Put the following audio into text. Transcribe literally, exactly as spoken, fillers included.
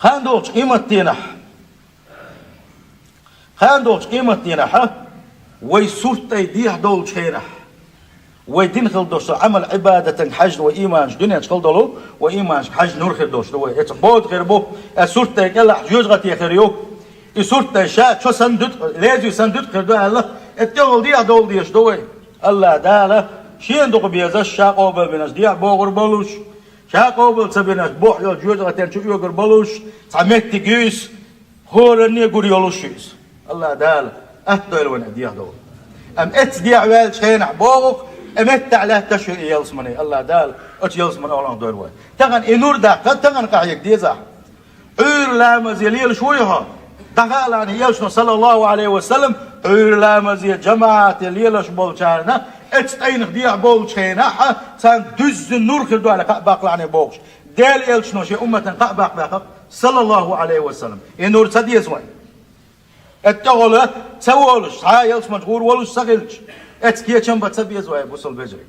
Кхана долчу къематдийнахь, кхана долчу къематдийнахь, вай сурт тӀе дехьа долчу хенахь, вай дина хила долуш долу Ӏамал-Ӏибадатан хьаьжна вай ийманаш дуьненчу хила долу, вай ийманашка хьаьжна нур хир долуш ду вай. Эцу бода хир бу, эцу сурт тӀе кӀелахь жоьжахати хир ю. И сурт тӀе ша чо санна дуьту, лезий санна дуьту хир ду аьлла, эцу тӀехула дехьа довла дезаш ду вай. АллахӀ Дала шена дукха безаш, ша къобалбинарш дехьа богӀур болуш, ша къобал ца бинарш бохь йолчу жоьжахатин чу оьгур болуш, цхьа меттиг ю иза, хӀоранне гур йолуш ю иза. АллахӀ Дала атта дойла вайна дехьа довла. Амма эцу дехьа ваьллачу хенахь богӀу-кх, и меттехь лаьтташ ю и ялсамани. АллахӀ Дала оцу ялсаманин олхьанах дойла вай. Тахана и нур даккха, тахана къахьега дезахь. Ӏуьйра ламазе лелаш вуй хьо? ДӀахаалахьаний элчано, саллаллаху Ӏалайхи ва саллам, Ӏуьйра ламазе жамаӀате лелаш болчарна, эцу тӀайнах дехьа болчу хенахь, царна дуьззина нур хир ду аьлла кхаъ баккхалахьаний бохуш. Делан элчано шен умматана кхаъ баккха баьккхира, саллаллаху Ӏалайхи ва саллам. И нур ца деза вайн? Эцу тӀехула ца волуш, цхьа а ялсаманчу гӀур волуш ца хилча, эцу кечам бан ца беза вай, бусалба вежарий.